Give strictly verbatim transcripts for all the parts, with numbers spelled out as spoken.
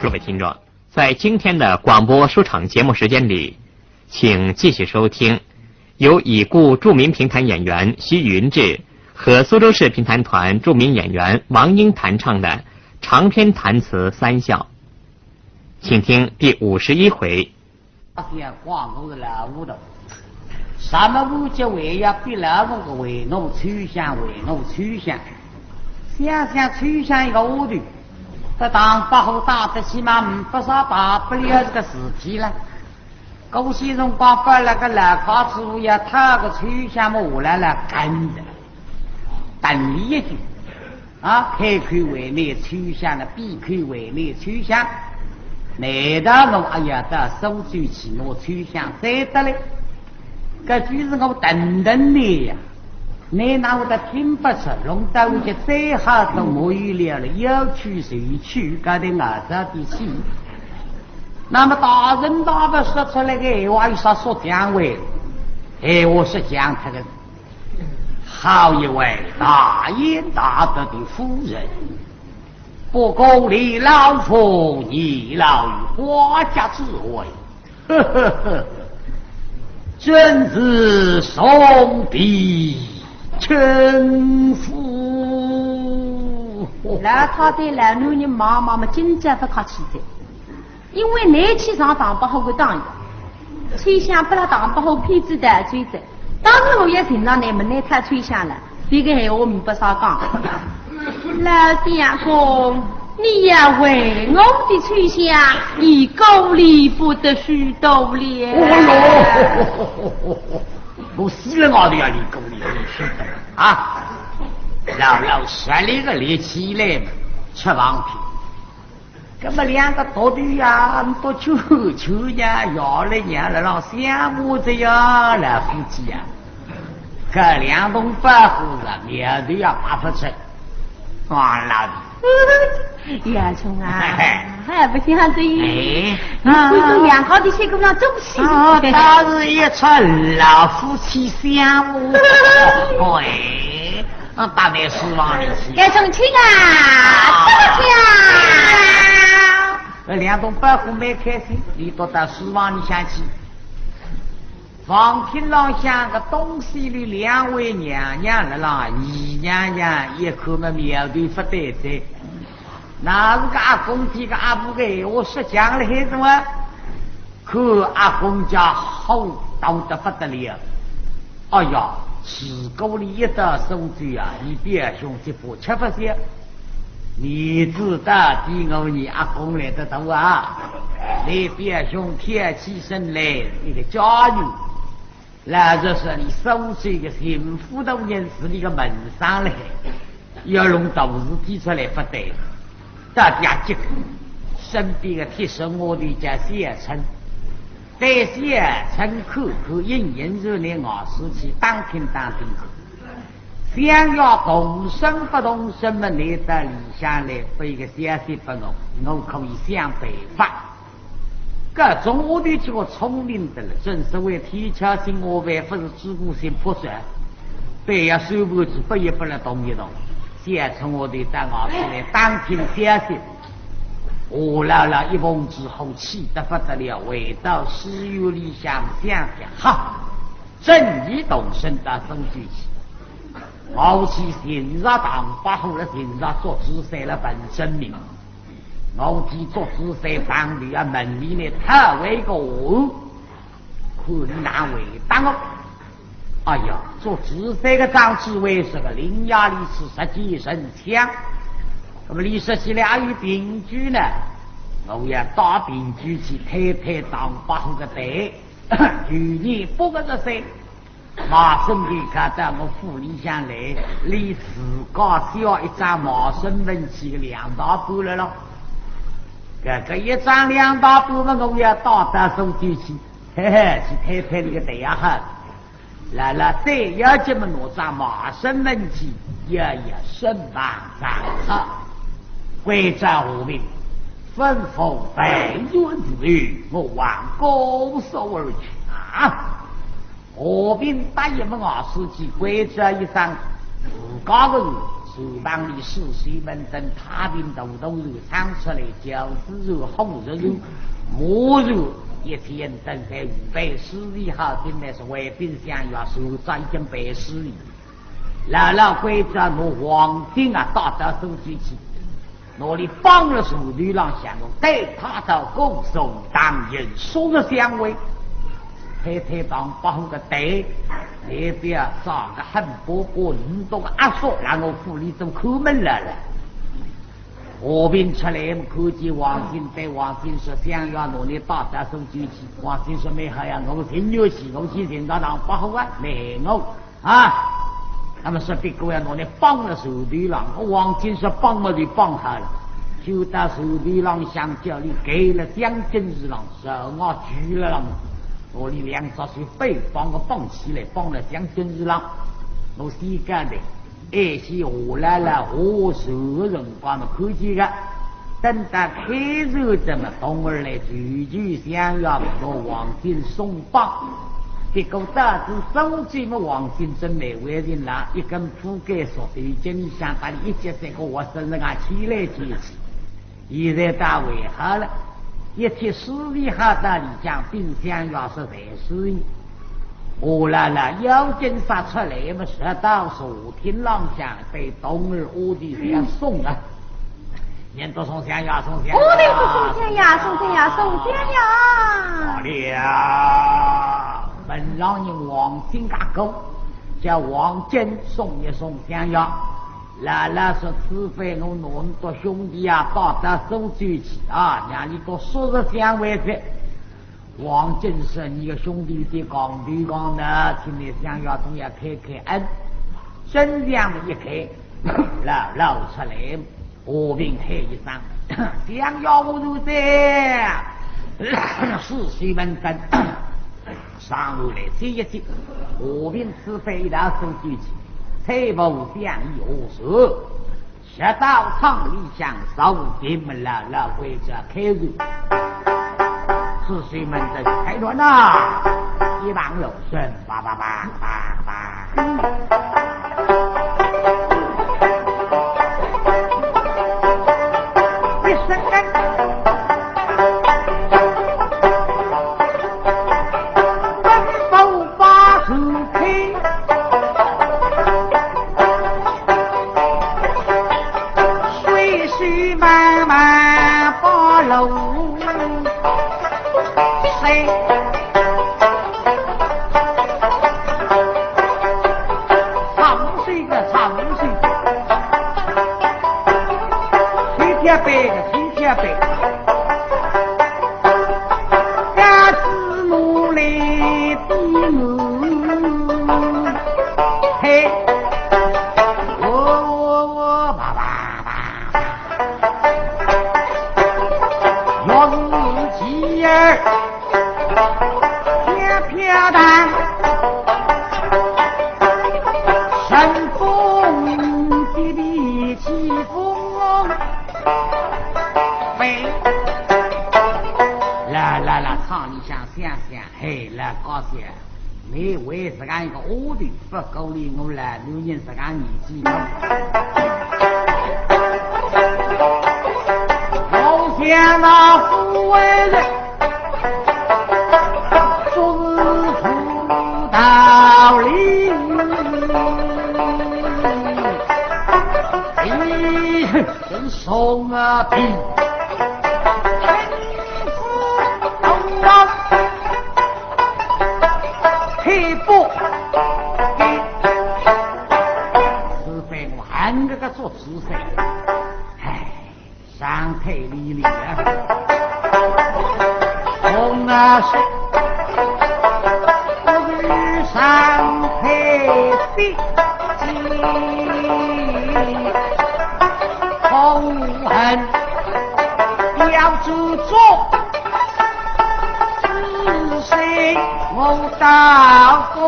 各位听众，在今天的广播书场节目时间里，请继续收听由已故著名评弹演员徐云志和苏州市评弹团著名演员王英弹唱的长篇弹词《三笑》，请听第五十一回。 什么物质为呀，比老虎个为奴抽象，为奴抽象。想想抽象一个丫头，在唐伯虎打得起嘛，没啥大不了这个事体了。过些辰光把那个老家主呀，他个抽象么下来了，跟着，等你一句。 啊，开口为难抽象了，闭口为难抽象。难道我还要到苏州去拿抽象再得来？搿句是我等等你呀，你哪会得听不出，弄得我就再好都没有了了，要去就去，搞得我着的去。那么大人大物说出来个闲话，有啥说讲为？闲话说讲，他个 好一位大贤大德的夫人，不过你老夫年老于花甲之位，呵呵呵，真是送别亲夫。老太太老男人妈妈嘛，真正不客气的。 因为你去上唐伯虎个当呀，抽象拨了唐伯虎骗子带走的，当然我也寻着你，问你讨抽象了，这个闲话没不啥讲。老相公，你呀为我的抽象已顾虑不得许多了。哎呦，我死了我都要你顾虑，你晓得啊？老老实实个立起来嘛，吃黄皮。 搿么两个独头呀，都求求呀，要了娘了，让相骂着呀，老夫妻呀，搿两栋百货是苗头也拔不出。啊，老弟。杨兄啊，嘿嘿。还不像这一，哎。你会做两个的，先给我做戏。啊，倒是一出老夫妻相骂。喂。 啊，大胆书房里去。该成亲啊，啊，成亲啊！搿两栋百货蛮开心，伊到到书房里向去。房厅浪向个东西里两位娘娘辣浪，姨娘娘一看么苗头勿对哉。那是个阿公替个阿婆个闲话说讲了海什么？ 看阿公家好大得不得了。哎呀，自古里一到苏州啊，伊表兄这把吃勿消。儿子到底我伲阿公来得大啊，你表兄挑起身来，一个家人，老实说，你苏州个巡抚大人是你个门生嘞。 要弄大事体出来勿对，大家急。身边个贴身丫头叫小春，对小春看看，隐隐然拿外甥去打听打听看。想要动身勿动身么，拿到里向来拨一个消息拨我，我可以想办法。 搿种丫头叫聪明得了，正所谓天桥寻花瓣，勿是诸葛寻破船。对呀，算盘子拨一拨了动一动，小春丫头到外头来打听消息。夏老老一封之后气得勿得了，回到书院里向想想，哈，正要动身到苏州去。我去寻着唐伯虎了，寻着祝枝山了问真名。 我替祝枝山碰头啊，问俚呢讨回个话，看俚哪回答我。哎呀，祝枝山个长子为是个伶牙俐齿，舌尖生枪。那么俚说起来还有凭据呢，我要带凭据去推推唐伯虎个台。去年八月十三， 卖身契到我府里向来，俚自家写一张卖身文契个两大半了咯。搿个一张两大半嘛，我要带到苏州去，嘿嘿，去推推俚个台也好。来了，再要紧么拿张卖身文契，要要身旁上好。关照下面，吩咐备案之后，我往高速而去啊。 下边答应么外书记关照一声，自家人自旁里四水门等太平大同船唱出来，轿子船、火车船、马船，一切人等侪预备，四里好进来是回禀相爷，船只已经备好哩。老老关照拿王进啊带到苏州去，拿伊绑了船头浪向，我带他到古松堂，说了相会。 推推堂把我个头，你不要长个很薄薄，你这个阿叔让我府里做看门来了。和平出来，看见王进，对王进说：“相爷拿你带到苏州去。”王进说：“蛮好呀，我情愿去，我去寻到堂伯虎啊，来我。” 啊，那么说别个要拿你绑了船头浪，王进说绑么就绑好了，就到船头浪向叫伊盖了将军船浪，手拿举了浪，拿伊两只手背绑个绑起来，绑了将军船浪，我先讲的，哎，是下来了，下船的辰光么看见个。 等到开船，这么童儿来求求相爷，拿王进松绑。结果到仔苏州么，王进真没为情啦，一根铺盖索头巾里向，搭伊一接，这个活生生啊，牵来牵去。现在倒还好了，一切势利好到里向，禀相爷说才是。下来了，要紧杀出来么，直到茶厅浪向，被童儿屋里向送啊。 念：“多送相爷，送相爷。”“哦，对，多送相爷，送相爷，送相爷。”好了，门浪人王进家哥，叫王进送一送相爷。老老说：“此番我拿你个兄弟啊，带到苏州去啊，让伊个叔叔相会去。”王进说：“你个兄弟在讲对讲呢，请你相爷总要开开恩。”真相一开，老老出来，和平喊一声：“相爷，我在。”四水门等，上楼来接一接，和平此番一道送进去，才不相爷何事。 直到舱里向坐定么，老老关照开船。四水门等开船呐，一旁有声叭叭叭叭叭。一声声，奔波把船开。 水水慢慢把路塞。唱水个唱水，水天背个水天背，干子奴来比我。 嘿，喔喔喔，叭叭叭，月是鸡儿飘飘荡，顺风的里起风飞。来来来，舱里向想想，嘿，来高兴。 你为自家一个丫头，不顾虑我老男人自家年纪大。我想那夫人做事无道理。哎，真送啊屁！ 佩服。此番我还搿个做主噻。唉，上太里里啊。红啊是，我是上太的。红恨要做主。 是谁我到我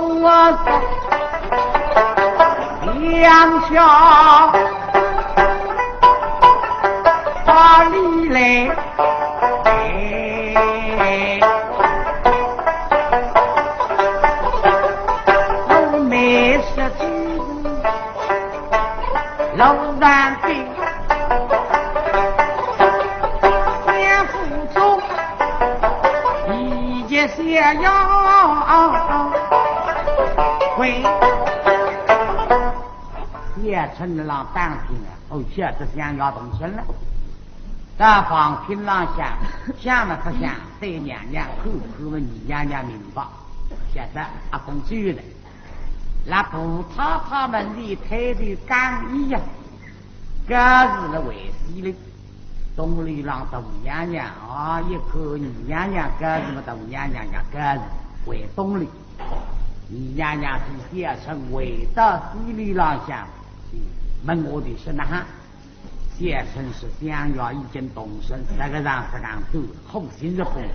两下把你来。我没说，老三更相府中，一夜相邀会。夜深了，当心了，哦，晓得相邀动身了。到房厅浪向，想了不想，对娘娘看看么，二娘娘明白，晓得阿公走了。 那大太太门前抬头讲伊呀，告辞了回西楼。东楼浪大娘娘啊，一看二娘娘告辞么，大娘娘也告辞回东楼。二娘娘对小春回到西楼浪向，门下头说：“哪哈？” 小春说：“相邀已经动身，实梗长实梗短，好心是不来。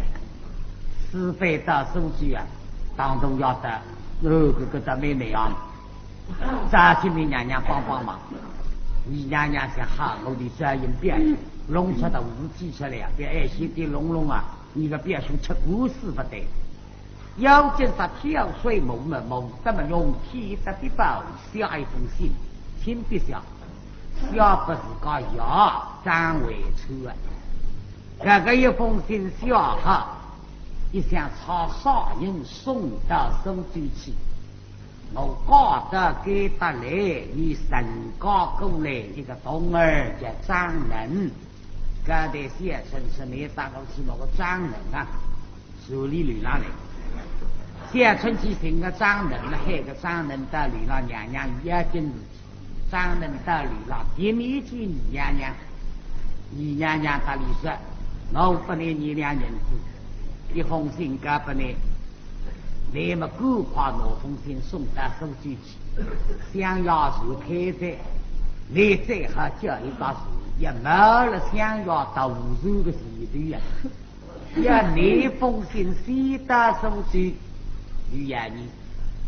是非到苏州啊，当中要得，呃，搿个倒蛮难啊。再请你娘娘帮帮忙。”二娘娘想：“好，我就照应表兄，弄出大事体出来啊，覅碍事体弄弄啊，你个表兄吃官司勿得。” 要紧是挑水磨墨，磨得么用，添得笔墨，写一封信，亲笔写，写拨自家爷张惠春啊。搿个一封信写好，一想差啥人送到苏州去，我告到该搭来，你人家过来一个童儿叫张能，搿搭小春是没打过去，那个张能啊， 手里留下来。小春去寻个张能了，喊个张能到楼浪，娘娘有要紧事体。张能到楼浪，第一面见二娘娘。二娘娘搭俚说：“我拨你二两银子，一封信交拨你，你么赶快拿封信送到苏州去。相邀船开哉，你最好叫一个船，也没了相邀大船个前头呀。” 要拿封信先到苏州，有要紧。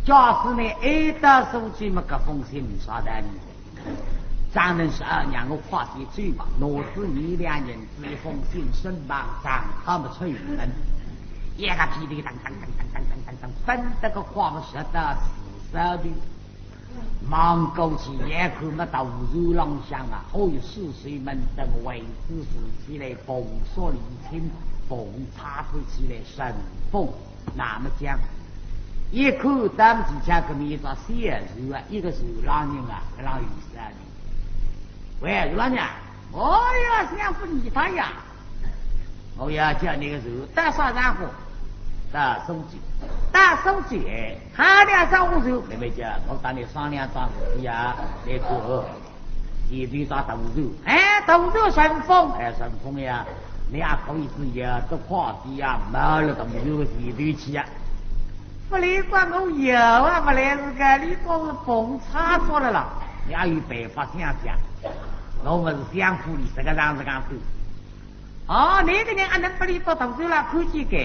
假使倷还到苏州么，搿封信呒啥道理哉。张能说：“啊，让我快些走吧。”拿仔二两银子一封信，身旁上，好么出远门。一个屁颠当当当当当当当当，奔得个快么，直到四十里。 望过去一看么，大船浪向啊，哦哟，四水门灯，位置竖起来，蓬索离青，篷车竖起来，顺风那么讲。一看到么，只见搿面一只小船啊，一个船浪人啊，搿浪有啥呢？喂，船浪人啊，哦呀，相府二太爷， 我要叫倷个船到啥场化？到苏州。到苏州，哎，好了，啥化船？妹妹姐，我搭倷商量桩事体呀，倷看哦。前头一只大船。哎，大船顺风。哎，顺风呀，倷也可以是摇得快点呀，没了大船个前头去呀。勿来怪我摇啊，勿来事个，倷讲是篷车着了啦。倷也有办法想想，我么是相府里实梗长实梗短。 哦，倷个人阿能拨俚到大船浪看见个？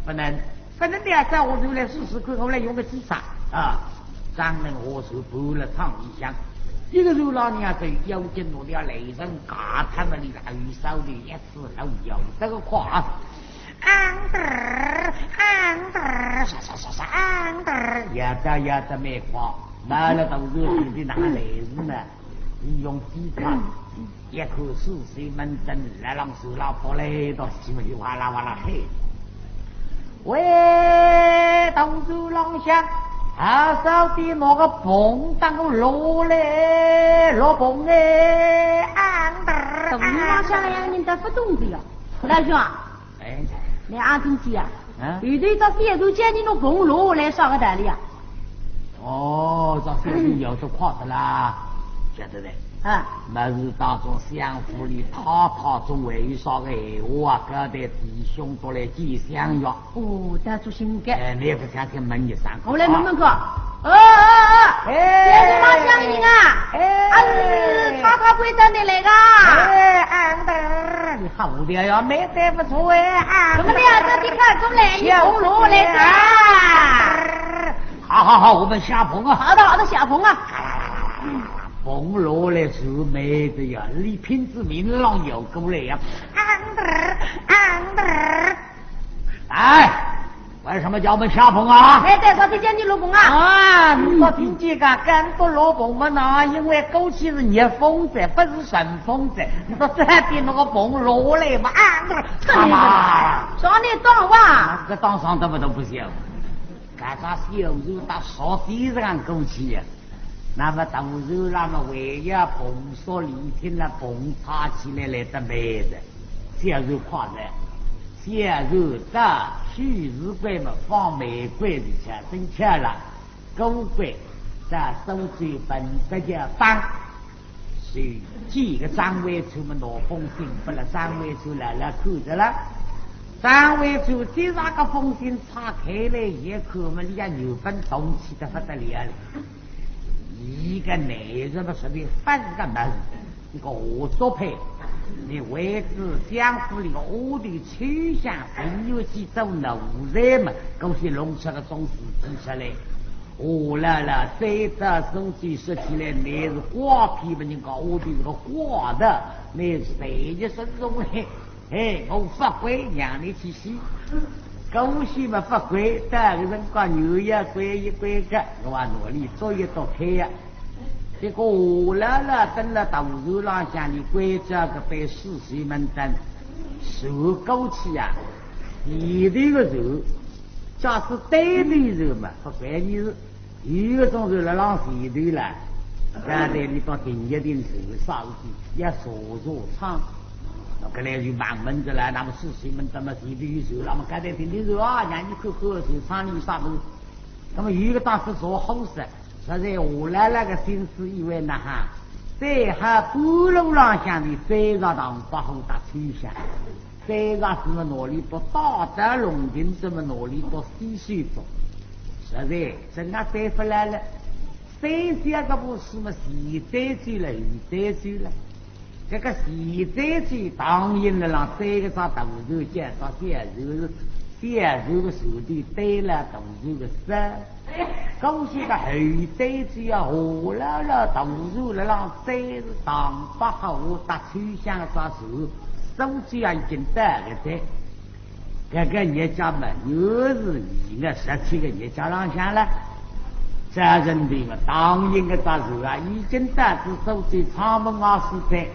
勿能。勿能的啊，再下船来试试看，我来用个几啥？啊，张能下船，盘了舱里向，一个船浪人啊，在腰间拿条雷绳架脱么，俚个后手里一只手摇得个快啊！昂得儿，昂得儿，唰唰唰唰，昂得儿，摇得摇得蛮快，没了大船前头哪哼来事呢？ 俚用机杈，一看四水门灯，来浪手浪跑来一道，西门里哇啦哇啦喊。喂，大船浪向，好少点拿个篷当我摞来，摞篷哎，昂得儿。大船浪向来个人倒勿懂个呀，老兄啊， 哎，倷阿听见啊？啊？有头一只小船叫倷拿篷摞下来，啥个道理啊？哦，这小船摇得快得啦，晓得嘞。啊。末是当中相府里太太总还有啥个闲话啊，交代弟兄都来见相爷。哦，当做心个。哎，倷勿相信问一声。我来问问看。哦，哦，哦，哎，这是哪乡人啊？哎，啊，是太太关照倷来个？哎，俺的。 好的呀，没得不错哎，啊。怎么的呀？这地方从来一蓬罗来的啊？好好好，我们下篷啊。好的好的，下篷啊。蓬罗来是没得呀，你拼子名浪摇过来呀。昂得儿，昂得儿。哎，为什么叫我们下棚啊？哎，对，昨天叫你落棚啊。啊，你说听见个，敢不落棚么呢？因为过去是逆风哉，不是顺风哉。你说这边那个棚落来嘛，啊，那个，他妈，上你当哇？那个当上的不都不行？干啥小时候打小地上过去呀？那么大人那么为呀，棚说你听了棚插起来来得慢的，小时候快的。 小时候到许是关么放玫瑰的，真巧了，过关在苏州本得叫帮，是几个张会出么拿封信，不了张会出来了看着了。张会出接那个封信拆开来一看么，人家原本动气得不得了了。一个男人么，随便翻个门。 你个何作配？你为仔江湖里个丫头秋香，情愿去做奴才嘛，过去弄出个种事体出来。我来了，再到苏州说起来，你是瓜皮嘛，人家丫头是个瓜的，你是谁也说中嘞。 哎，我勿会让你去死。过去嘛勿会，到个辰光牛要关一关个，我话拿俚捉一捉开呀。结果我老老蹲辣大船浪向，俚关照个班水手们等，船过去啊，前头个船，假使单头船嘛，勿关你事。 有个种船辣浪前头了，刚才俚倒停一停船，啥事体？要坐坐舱。那搿来就忙问着了，那么水手们等么前头有船，那么刚才停停船啊，让你看看船舱里有啥物事。那么有个当时坐好势，实在下来那个心思以为呐哈，再好半路浪向的再着唐伯虎搭秋香。 再着是么拿俚笃带到龙庭，怎么拿俚笃死守住。实在真个对勿来了，三小个部是么前再走了，后再走了。搿个前再走，唐寅辣浪对搿只大船叫到小船，小船个船头对了大船个身。 过去个后代子呀，何老老大船辣浪，再是唐伯虎搭秋香只船，苏州啊已经到个哉。搿个日脚嘛，又是二月十七个日脚浪向了。搿辰光嘛，唐寅个只船啊，已经到仔苏州阊门外势哉。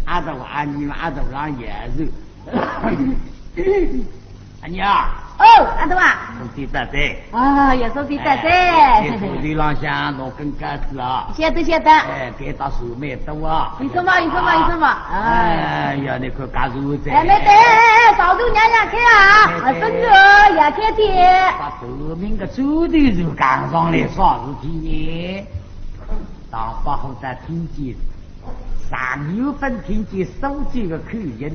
阿大阿二嘛，阿大郎也是。 阿娘。哦，阿大啊。苏州到哉。啊，也苏州到哉。哎，苏州浪向弄根杆子啊。晓得，晓得。哎，该搭水蛮多啊。有什么，有什么，有什么？哎。哎呀，你看搿船哉。哎，没得，哎，哎，早就娘娘开啊，哎，啊，真的，也开的。把头名个猪头就赶上来，啥事体呢？唐伯虎在听见 常有分听见苏州个口音，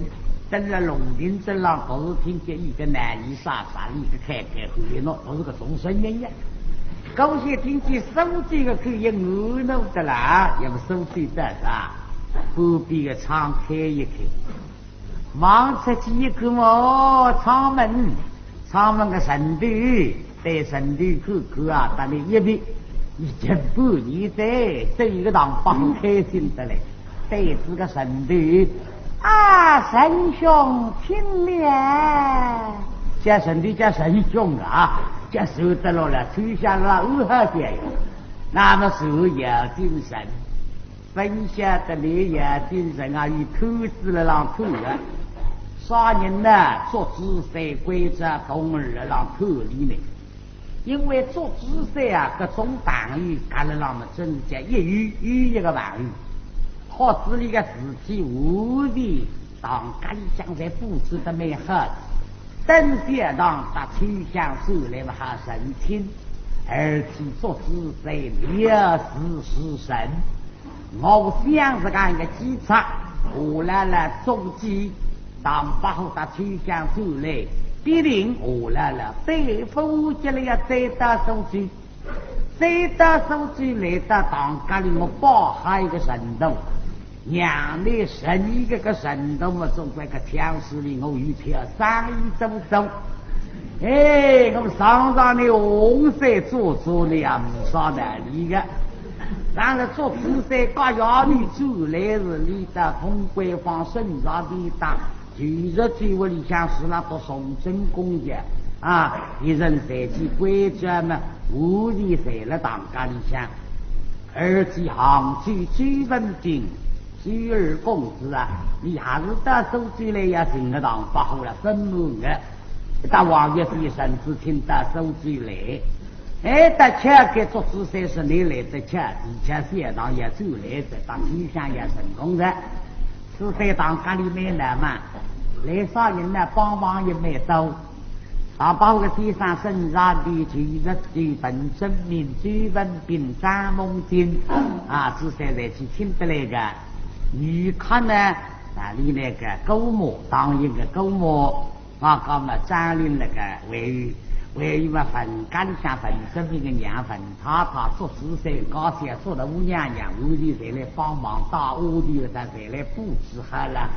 登了龙庭镇浪，倒是听见一个男人啥啥，一个开开会闹，都是个中山人呀。过去听见苏州个口音，我弄得啦，要么苏州到啥，旁边个窗开一开，望出去一看么，阊门，阊门个城头， 对城头看看啊，搭俚一比，已经半年哉，对一个唐伯虎开心得来，对仔个城头，啊，仁兄请了。叫城头叫仁兄啊，叫受得落了，秋香了，安好些哟。那么船要进城， 勿晓得俚也进城啊，有探子辣浪探个。啥人呢？祝枝山关照童儿辣浪探俚呢。因为祝枝山啊，搿种朋友，搿辣浪么真叫一有有一个朋友。好仔俚个事体，完全唐家里向侪布置得蛮好。等小唐搭秋香转来么好成亲，而且祝枝山料事如神。 我想是讲一个计策，何老老中计，唐伯虎搭秋香转来，必定何老老对付起来要追到苏州，追到苏州来到唐家里，我摆好一个阵图，让俚十二个个阵图嘛，总归个腔势里我有票生意做做。哎，我们上上的洪水做做的呀，没啥道理个。 当然，祝枝山高衙门出来是俚搭通关方审查的当，就是在屋里向是那个崇祯公爷，啊，一人随即归转嘛，无疑在了堂家里向。而且杭州周文宾，周二公子啊，你还是到苏州来呀，寻个唐伯虎了，分明个。大王爷是一身之亲到苏州来。哎，大家给做仔细说，你来得巧，而且小唐也走来得，当天上也成功了。是在堂家里面来嘛，来啥人呢？帮忙也没到。 大伯个先生身上的就是就彭正明、周文宾、张梦金啊，是谁来去请得来个？你看呢？啊，你那个姑母，当一个姑母，啊，讲么张林那个为为嘛文家里向彭正明个娘文太太做仔细，搞些做了五娘娘，屋里侪来帮忙，大屋里头侪来布置好了。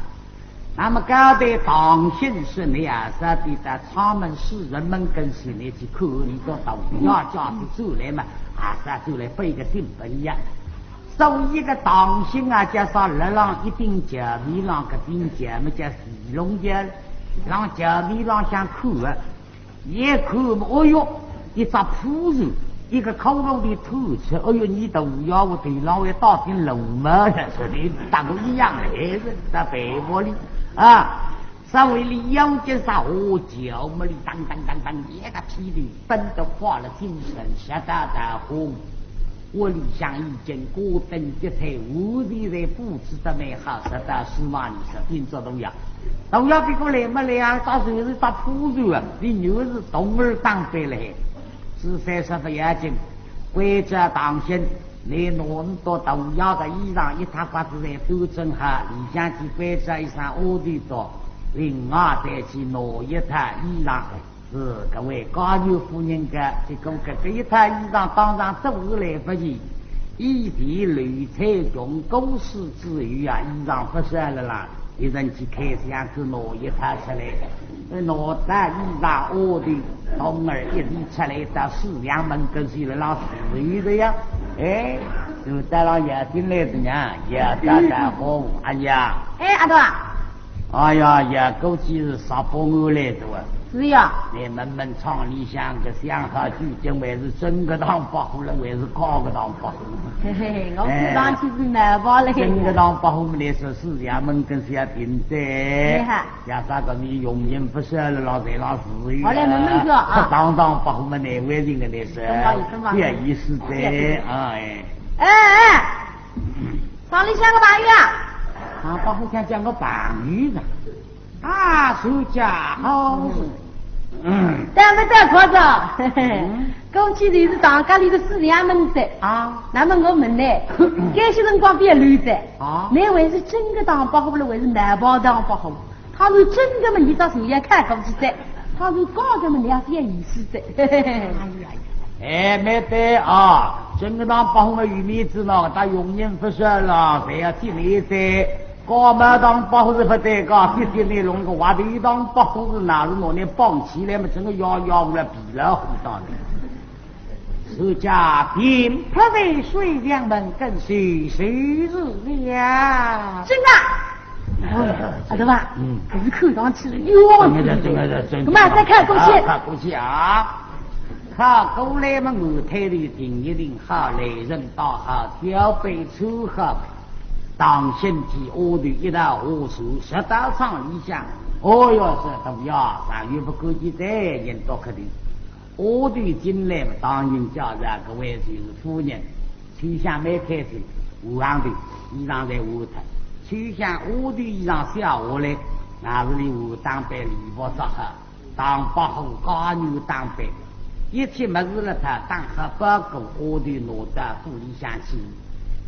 那么刚才唐兴是你啊，是比在他们世人们跟前面去看，你到大爷家去走来嘛，啊，是走来背个顶本呀。所以一个唐兴啊，叫啥了浪一顶脚，面浪个顶脚么叫西龙脚，浪脚面浪向看啊， 一看嘛，哦哟，一只破船，一个骷髅的头出，哦哟，你大爷我头浪还戴顶绿帽呢，说的大个一样嘞，是在被窝里啊。稍微里腰间啥哦，脚么里当当当当，一个霹雳，奔得快了精神，吓得大红。 屋里向已经挂灯结彩，屋里侪布置得蛮好，直到书房里向定做东阳。东阳别个来没来啊？到时候是到铺头啊，你又是童儿打扮了嘿。是三十不要紧，关照唐兴，你拿你到东阳的衣裳一套刮子侪都整好，里向去关照一声阿弟到，另外再去拿一套衣裳。 是，搿位家有夫人个，结果搿个一套衣裳当场做下来勿及，以前刘彩琼过世之后啊，衣裳勿少了啦，一人去开箱子拿一套出来，拿到衣裳下头，童儿一提出来到书房门口去了，老师有的呀，哎，就带了眼睛来的呢，也带带火，哎呀。哎，阿头啊。 哎呀，也估计是啥帮我来的啊。是呀。你问问厂里向个想好究竟还是真个当伯虎了，还是假个当伯虎？嘿嘿，我看上去是难报嘞。真个当伯虎嘛，你说是衙门跟是要定的。厉害。要啥个你用人不是了，老在老是有。好嘞，慢慢说啊。当当伯虎嘛，难为情个那是。真不好意思，真不好意思。不好意思的，哎。哎，哎。 厂里向个朋友啊。啊，伯虎想讲个朋友啊。啊，自家好。嗯。对勿对，婆子？嗯。过去就是当家里个师爷们在。啊。那么我问呢，该些辰光别留在。啊。你还是真个当伯虎了，还是难报当伯虎？ 他是真个么，伊只手也看过去哉；他是假个么，两只眼睛在。哎呀，哎，没得啊，真个当伯虎么有面子呢，他用人不是了，谁要见你哉？假么当伯虎是不得个，谢谢你弄个话头当伯虎是哪是拿你绑起来么，整个摇摇了皮了，虎当的。 自家并不为水两门更是谁是了。真的？哎，阿德吧？嗯。可是看上去是冤枉真的，真的，真的。那么再看过去。啊，看过去啊。看过来嘛，我抬头定一定好，来人倒好，交杯酒好。当先前下头一道下手，十道上里向。哦哟，是大爷，上有不过去哉，人到客头。 下头进来嘛，当然叫着搿位就是夫人，秋香蛮开心，下行头衣裳侪换脱，秋香下头衣裳卸下来，那是里换打扮，礼服着好，当伯虎家女打扮，一切物事了他打好包裹，下头拿到府里向去。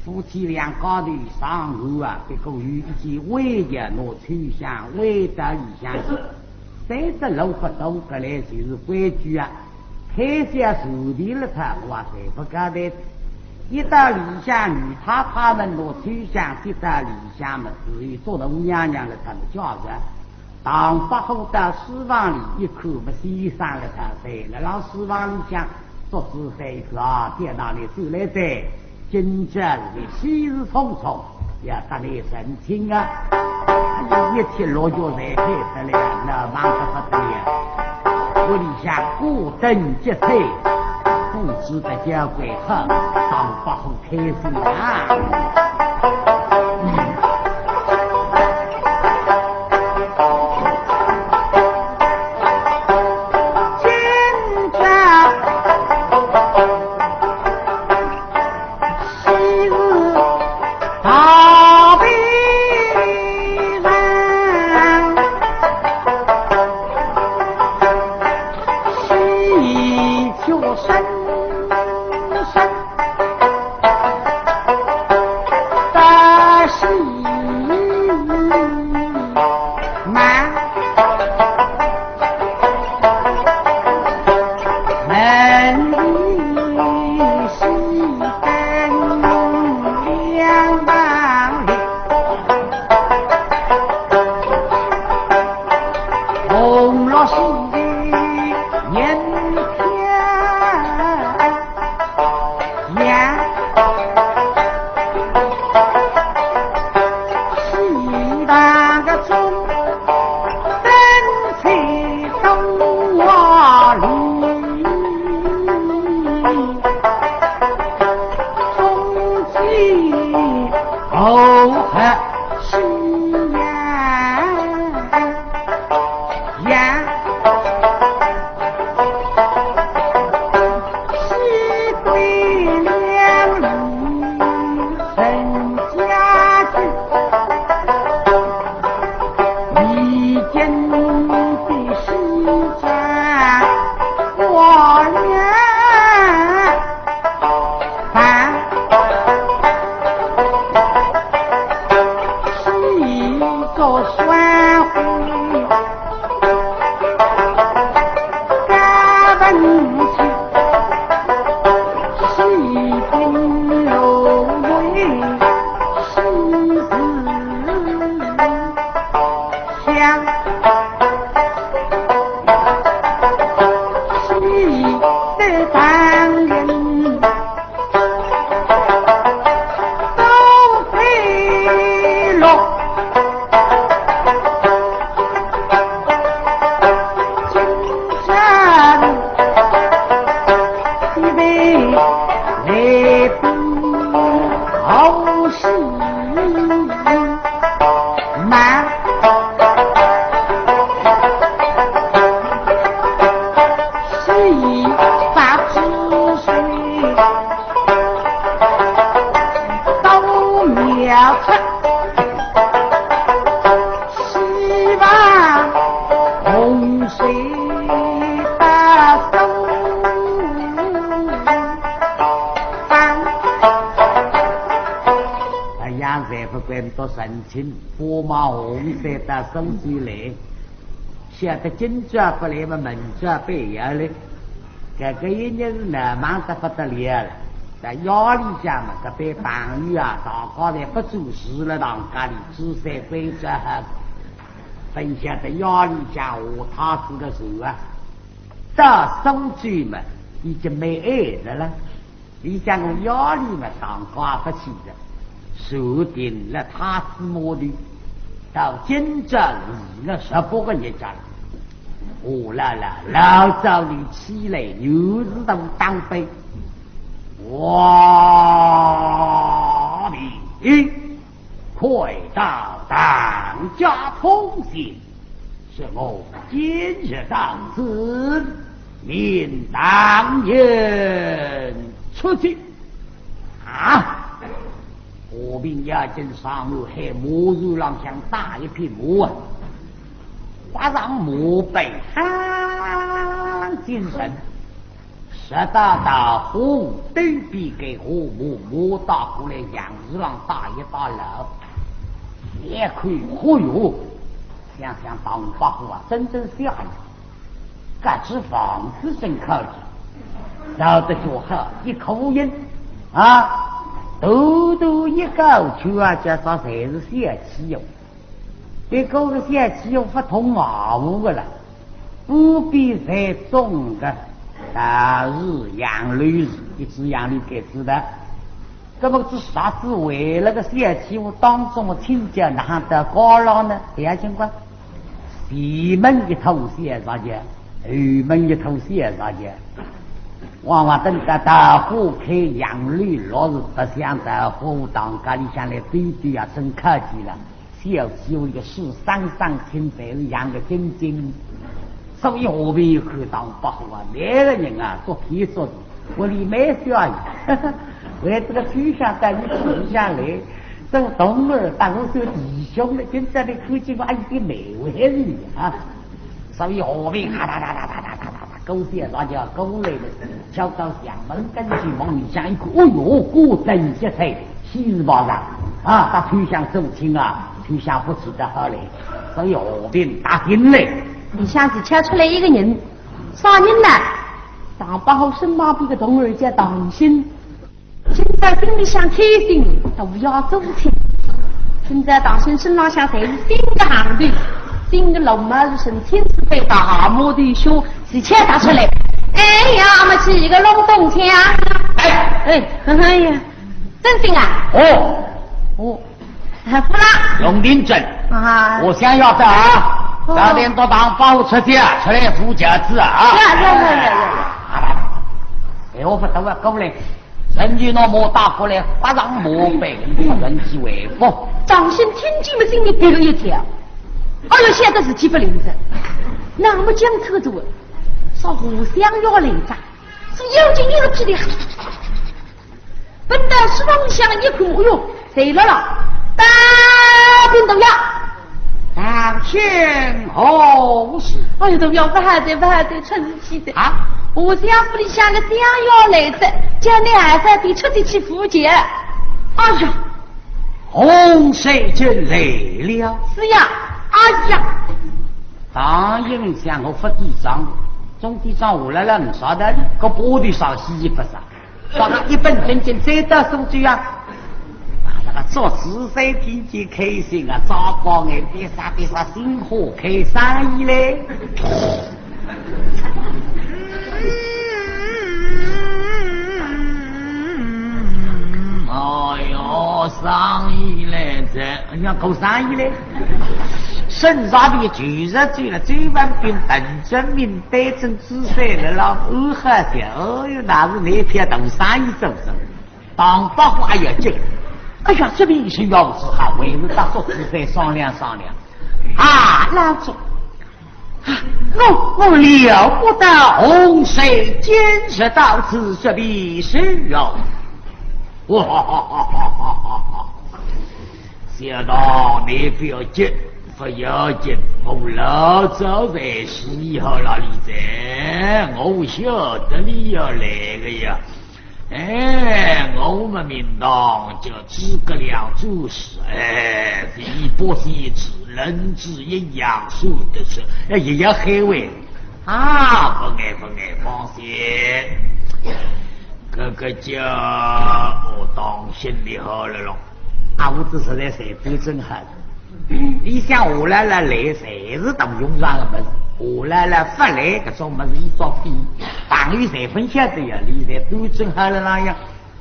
夫妻两家头上午啊，结果有一件外衣拿秋香外到里向去。 三十六不到，搿来就是规矩啊。开销坐地了他，我也勿交代。一到里向，女太太们拿秋香接到里向么，自有做大娘娘了他们叫着。当伯虎到书房里一看，么先生了他，在了老书房里向，做仔细一看啊，见到你走来哉。 今朝是喜事匆匆，要搭你成亲啊！一切落脚侪配得了，那忙得不得了。里向挂灯结彩，布置得交关好，唐伯虎开心啊。今朝喜事大备人，喜气生生大喜满。 门里喜灯两旁立，红落喜迎天。 呀，西堂个钟，灯彩多华丽，钟馗和喜呀。 呀，喜归两路人家去，已经的西山花园。 办，喜做双婚，轧门去，喜宾入围，喜事响，喜得当人 都配落，今朝一位来宾好戏满。 喜发之岁，都庙出，喜望洪水大收。哎呀，侪勿管多神情，拨望洪水大收起来。 晓得今朝勿来嘛，明朝必要来。搿个一日是闹忙得不得了了，在夜里向嘛，搿班朋友啊，大家侪勿做事了，堂家里煮三杯酒喝，勿晓得夜里向下太子个船啊，到苏州嘛，已经蛮晏了啦。 里向个夜里嘛，上高勿去的，船停了太子码头，到今朝是了十八个日脚了。我老老老早里起来，又是大打扮。哇，你 快到唐家通信，说我今日到此，命唐寅出京。啊！和平要紧上岸，喊马船浪向打一匹马啊，挂上马背，哈，精神。 直到到河对边，该河马马带过来，杨四郎带一带路，一看，嚯哟，想想唐伯虎啊，真正吓人。搿只房子真靠近，造得就好，一口音啊，短短一个圈啊，叫啥侪是小气哟。 搿个个小气又勿通外户个了，旁边侪种个，啊，是杨柳树，一只杨柳该子的。葛么这啥子为了个小气，当中个青椒哪能到高浪呢？搿样情况，前门一头小石桥，后门一头小啥介，往往等到桃花开，杨柳落，是白相桃花，当家里向来对对啊，真客气了。小姐一个书生生清白，是养个精精。所以下面一口当不好啊，每个人啊，做天做地，屋里没小孩，为这个秋香带你住下来，做童儿，当我做弟兄了，现在你看见我，哎，这个美味人啊。 所以下面哈哒哒哒哒哒哒哒哒，勾践上就要过来了，敲到墙门跟前，往里向一看，哦哟，果真是在，喜事报上啊，搭秋香做亲啊，秋香不知道好嘞。所以下面打进来，里向是敲出来一个人，啥人呢？唐伯虎身旁边个童儿叫唐鑫。 今朝心里向开心，大爷做亲。今朝唐鑫身浪向侪是新个行头，新个绿帽子，身青丝被大马头靴，是穿搭出来。哎呀，没去一个隆咚锵。哎，哎，哎呀，真心啊？哦，哦，还不啦？龙庭镇，啊，我想要的啊，哦，早点到唐伯虎出去啊，出来扶轿子啊。呀呀呀呀呀呀！哎，我不等了，过来。 人就拿马带过来，搭上马背，出城去回府。张生听见么心里别个一跳，哎哟，晓得事体不灵哉。那么讲错哉，说互相要来着，是要紧一个屁的，奔到书房里向一看，哎哟， 谁来了？大兵大爷，当先何事？哎呦，大爷，不好哉，不好哉，出事体哉！啊？我想府里向个相爷来哉，叫你还是得出去去扶轿。哎呀，洪水就来了。是呀，哎呀，唐英想我不抵账，总抵账下来了，你啥的，个玻璃上洗衣服上。 把他一本正经再到苏州啊，把那个祝枝山听见开心啊，早光哎，别啥别啥，心花开生意嘞。哎哟，生意嘞，这人家搞生意嘞，身上的就是这个周文宾、陈明、戴珍 祝枝山了，老二好些，哦哟，那是那片大生意做做。唐伯虎哎呀，这个，哎呀，这边是要是还为了搭祝枝山商量商量。啊，老祝，啊，我，我料不到洪水今日到此，这便是要，哇哈哈哈哈哈哈！ 小唐，你不要急，不要急，我老早在思考了哩哉，我晓得你要来个呀。哎，我们名堂叫诸葛亮做事，哎，一波三折，能治阴阳，说得是，哎，也要害为。啊，不碍，不碍，放心。这个叫，我当心的好了咯。 啊，我只是在谁都真好。你想我来了来，侪是大用场的么事，我来了不来，搿种么事一种比，朋友侪分晓得呀，你侪都真好了那样。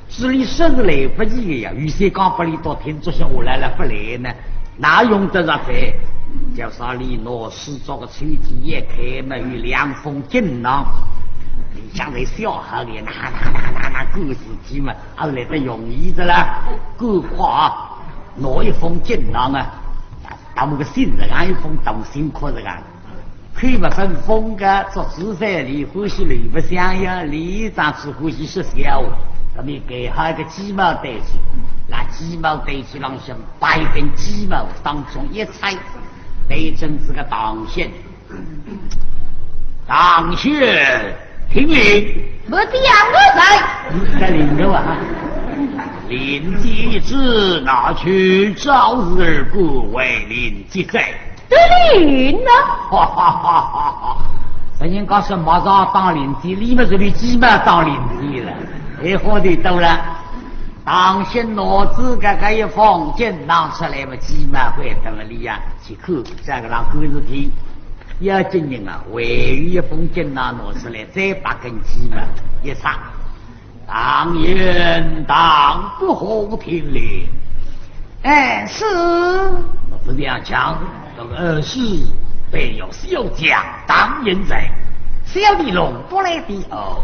至于说是来不及的呀，有些讲不理到天，就像我来了不来呢，哪用得着哉？叫啥你拿书桌个抽屉一开嘛，有两封锦囊，里向侪写好的，那那那那那个事体嘛， 还是来得容易的啦。赶快啊，拿一封锦囊啊，搭么个信实梗一封，当心看实梗。看么分封个，祝枝山俚欢喜留白相呀，俚张嘴欢喜说笑话。搿么盖好一个鸡毛掸子，拿鸡毛掸子浪向摆一根鸡毛，当中一插，对准仔个唐鑫。 唐鑫，听令。我的呀，我在。你在领着啊？令箭一支，拿去招日而归，为令箭在。得令了。哈哈哈哈哈！人家说马上当令箭，你们这里鸡毛当令箭了，哎，好得多了。唐鑫拿仔搿个一封锦囊出来嘛，鸡毛会得么里呀，去看，这个让看事体。 要紧人啊，还有一封锦囊拿出来，再摆根鸡毛一插。唐寅，唐伯虎听令。哎，是。不是这样讲，这个，呃，是，备要小将唐寅在。小弟弄不来的哦。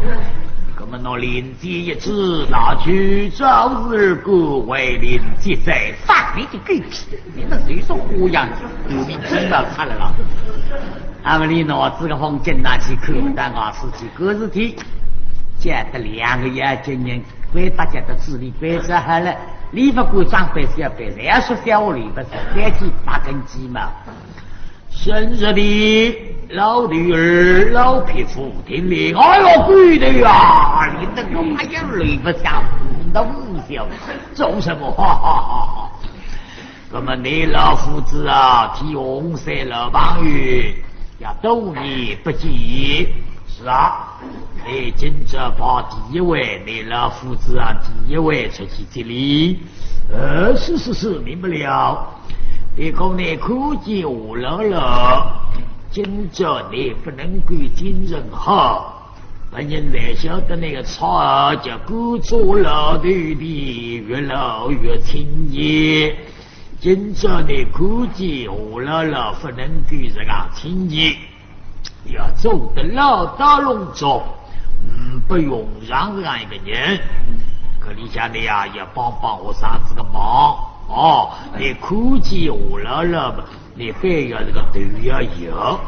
那么拿令箭一指，拿去招日官为令箭在上面的狗屁，你们谁说花样，有名听到他了啦。那么你拿这个红巾拿去扣，但我是去个事体，见得两个眼睛人，为大家的智力关照好了，你不管长辈小辈，谁要说小我礼不是，该去拔根鸡毛。 生日的老头儿、老匹夫，听令，哎呦，鬼头啊！你这个玩意儿，累不下，五斗五小，做什么？哈哈哈哈！那么你老夫子啊，替红三老朋友要多年不见。是啊，你今朝排第一位，你老夫子啊，第一位出去接礼。呃，是是是，明白了。 你讲你看见我了了，今朝你不能够精神好，别人才晓得那个差儿叫官做老头的，越老越亲热。今朝你看见我了了，不能够这样亲热。 要做得老大弄足，嗯，不用让这样一个人。可你想的呀，要帮帮我嫂子个忙哦。你看见我了了，你非要这个头要摇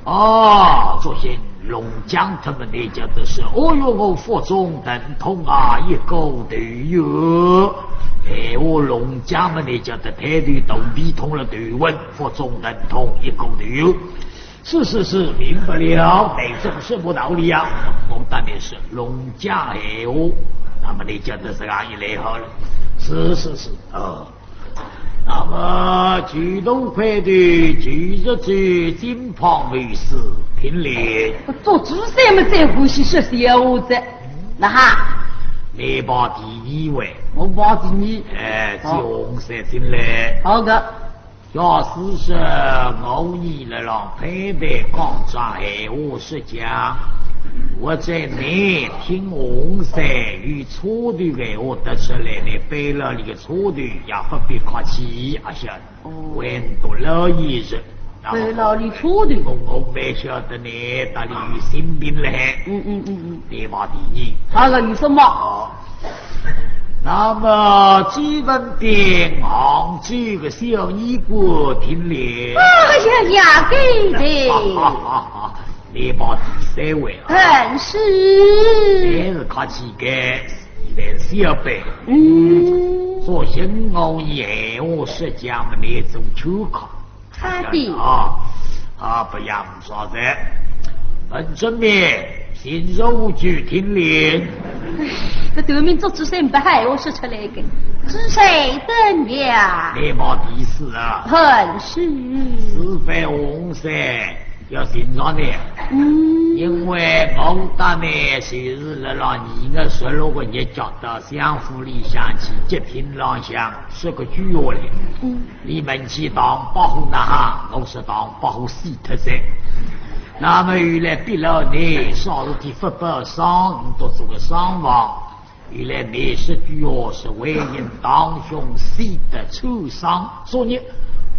哦。作兴弄僵他们，你叫的是，哦哟，我腹中疼痛啊，一个头哟。哎，我弄僵嘛，你叫的抬头肚皮痛了头昏，腹中疼痛一个头哟。 是是是，明白了。哎，这个什么道理呀？我当然是弄僵闲话，那么你讲的这样一来好了。是是是，哦。那么九头块的九十九金胖卫士，听令。做主山么在乎是说小子，那哈，你排第一位。我排第二。哎，好。叫红三进来。好的。 要是说我伲辣浪攀谈讲桩闲话说讲，我在你听红三有错头闲话得出来，你背了你个错头也不必客气，阿晓得。哦。还多老一日。背了你错头。我，我蛮晓得你搭里有心病嘞。嗯，嗯，嗯，嗯。你排第二。他说有什么？哦。 那么朱文宾，杭州个小医馆，听令。哎呀呀，对对。你排第三位啊。嗯，是。你是客气个，现在是要背。嗯。说闲话闲话说讲么，你做全靠。 他的。啊，啊，不要说的。文正明，请入去听令。哎，搿头面做主山不好，我说出来个。主山等呀。你排第四啊。嗯，是。是非红三要寻着你。嗯。因为我搭你就是辣辣二月十六个日脚到相府里向去接听郎相说个句话哩。嗯。 你们去打白虎那哈，我是打白虎死脱噻。那么后来逼牢你，啥事体不报丧，你都做个丧房。后来你说句话是为人堂兄死得惨伤，所以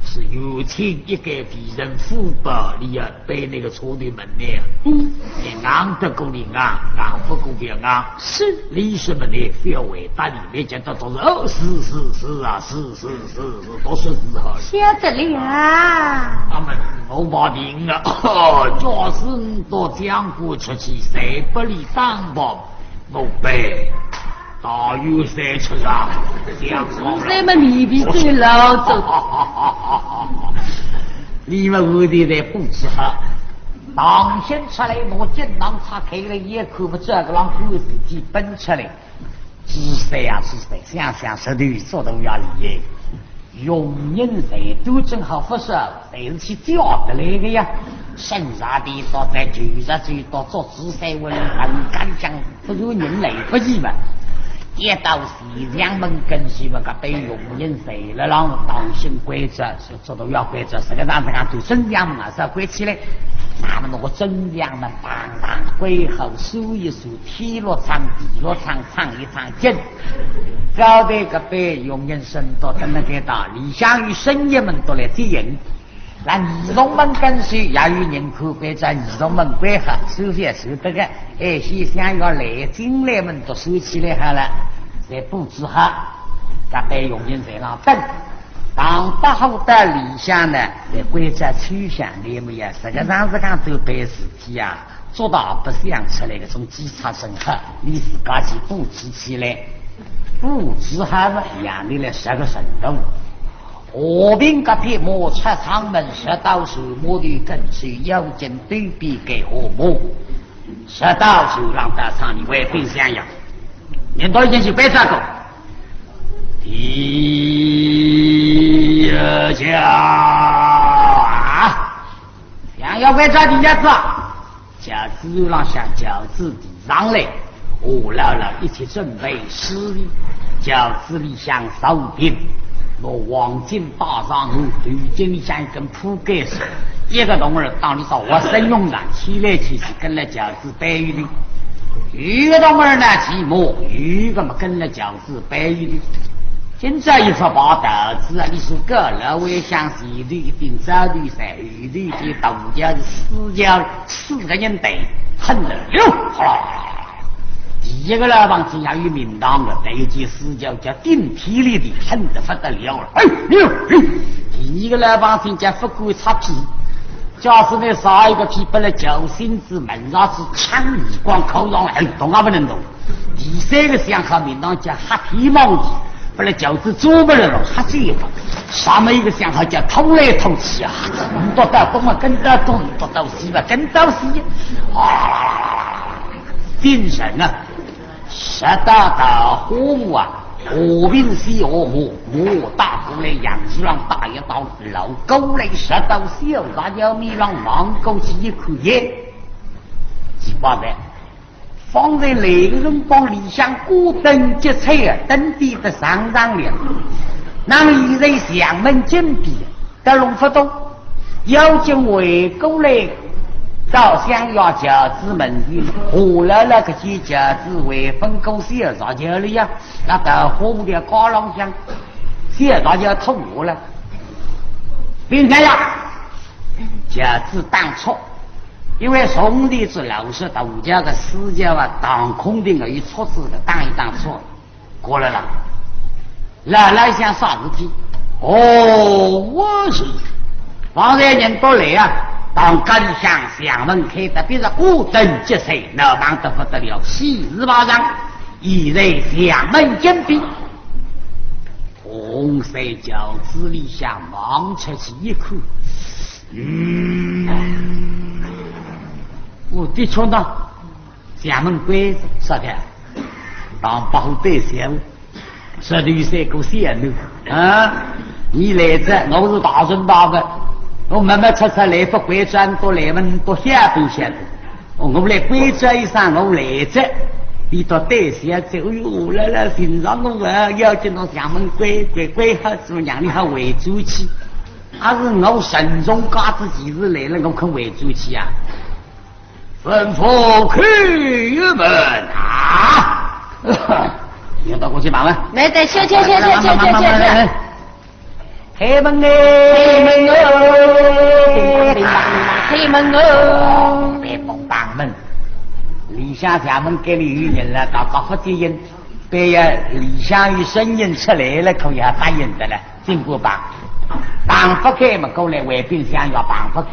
是有请一个为人父辈，你要背那个错头门面。嗯。你硬得过你硬，硬不过别硬。是。你什么你不要回答你，你讲到都是，哦，是是是啊，是 是是是，都是是好。晓得了啊。那么我把定了，哦，假使你到江湖出去，谁不理当帮，我背。大有三尺啊，江湖。是什么你比最老走？你们屋里的布置好，当先出来，我进堂拆开了，也看不着个让故事体奔出来。 朱三啊，朱三，想想实头做头要厉害。佣人侪都正好不少，侪是去调得来的呀。省察的到在九十岁到做朱三，我很敢讲，不如人来不及嘛。一到西厢门跟前嘛，搿班佣人侪辣浪当心关照，是做头要关照，实个上这样都真相门还是要关起来。那么那个真相门当当关好，收一收， 天落窗，地落窗，窗一窗紧。交代搿班佣人升到等了该搭，里向有生意们都来接应。那二重门跟首也有人看关照，二重门关好，收费收得个，哎，先生要来进来门都收起来好了，侪布置好，搿班佣人侪浪等。唐伯虎到里向呢，来关照秋香，倷么呀，实际上是讲做办事体啊，做大白相出来搿种机差真好，倷自家去布置起来，布置好了，让倷来实个程度。 和平甲铁马出舱门，直到水马头跟首，要紧对比给和睦。直到水浪到舱里，外边相爷，人都已经去背这个。第一家啊，相爷关照第一子啊。 轿子头浪向轿子提上来，夏老老一切准备势宜，轿子里向坐定，拿黄金带上，头颈里向一根铺盖子，一个童儿当里朝活生用场，牵来牵去跟了轿子背后头。有个童儿呢，骑马，有个么跟了轿子背后头。今朝一发跑轿子啊，你说个老外向前头一顶，早头在后头一顶，大轿是四轿 四个人队，很了，哗啦啦啦啦。第一个老帮子也有名堂的，带一件四轿叫顶天立地，很得不得了了。哎，有，有。第二个老帮子叫不管擦屁，假使你撒一个屁，拨了轿身子门上去，抢耳光扣上来，哎，动也不能动。第三个相爷名堂叫黑天望地， 拨了轿子做不了了，瞎嘴巴。上面一个相爷叫拖来拖去啊，东倒东啊，跟到东，东倒西啊，跟到西。啊，精神啊，直到到花府啊，和平西河马，马打过来，杨四郎打一道，老过来，直到小大轿面浪望过去一看，耶，奇怪哉。 方才来个辰光，里向挂灯结彩啊，灯点得锃锃亮。那么现在墙门紧闭，得弄勿懂。要紧回过来，到相爷轿子门前，下来了，搿些轿子还分过小大轿了呀，那到花府的街浪向，小大轿脱下了。并且呀，轿子打错， 因为从前是老式大轿个四轿啊，打空顶个，一撮子个打一打错，过来了。老老想啥事体？哦，我是。方才人都来啊，当家里向墙门开得，比如挂灯结彩，闹忙得不得了，喜事排场。现在墙门紧闭。红色轿子里向望出去一看， 嗯，我的确呢，墙门关着，啥个？唐伯虎对小，十六岁个小囡啊，你来着，我是大人大物，我慢慢出出来，不关照，都来问，都晓得晓得。哦，我来关照一声，我来着，你到对小这，哎哟，来来，寻着我啊，要紧拿墙门关关关好，怎么样？你还回转去？ 还是我慎重家子，其实来了，我肯回转去啊？吩咐开门啊！你要到过去忙了。来，来，去去去去去去去去。开门哎！开门哦！开门哦！别碰大门，里向墙门该里有人了，大家不接应，别呀，里向有声音出来了，可以答应的了，进过吧。打不开门过来，外边想要打不开。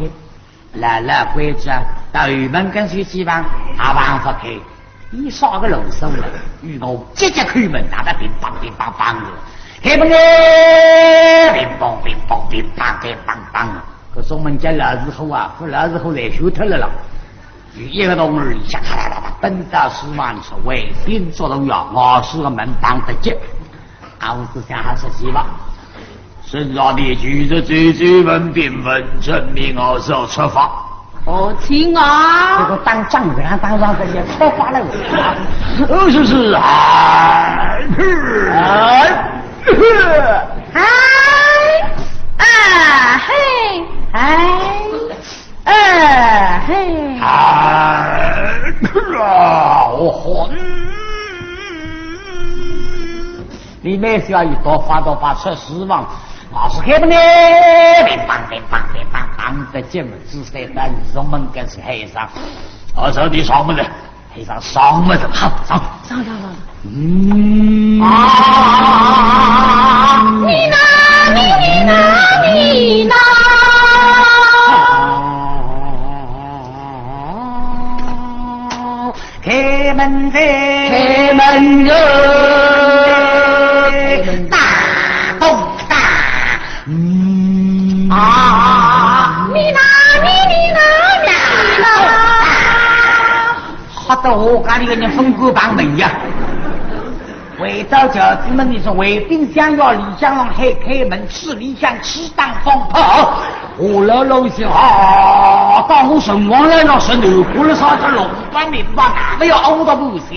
老老关照，到后门跟前去吧，也碰勿开。伊啥个啰嗦了？与我急急开门，打得乒乓乒乓乓的。开门哎！乒乓乒乓乒乓乒乓乓。搿种门叫老字号啊，勿老字号侪修脱了啦。有一个童儿里向咔啦啦啦奔到书房里说：“外边捉头呀，外头个门碰得急。” 啊，我是想还是去吧。身上的就是这这文兵文证明我是要出发。哦，请啊。这个打仗人家打仗这些出发了。哦，是是啊。哎，哎，啊，嘿，哎。 哎，嘿。啊，我好。你们是要一刀发刀发出死亡，老师开门呢，乒乓乒乓乒乓，打得进门之后，但是门口是喊一声，我说你上么子，喊一声上么子，好，上，上上上。嗯。啊，你呢，你你呢，你呢？开门哉，开门哟，大风大。嗯。啊，你呢，你你呢，你呢？吓得我家里个人分开碰门呀。回到轿子门，你说回冰箱要里向让喊开门，吃里向吃当放炮，我老老实实啊，当我辰光来了，是南瓜了啥个龙板面包，哪个要熬到不香？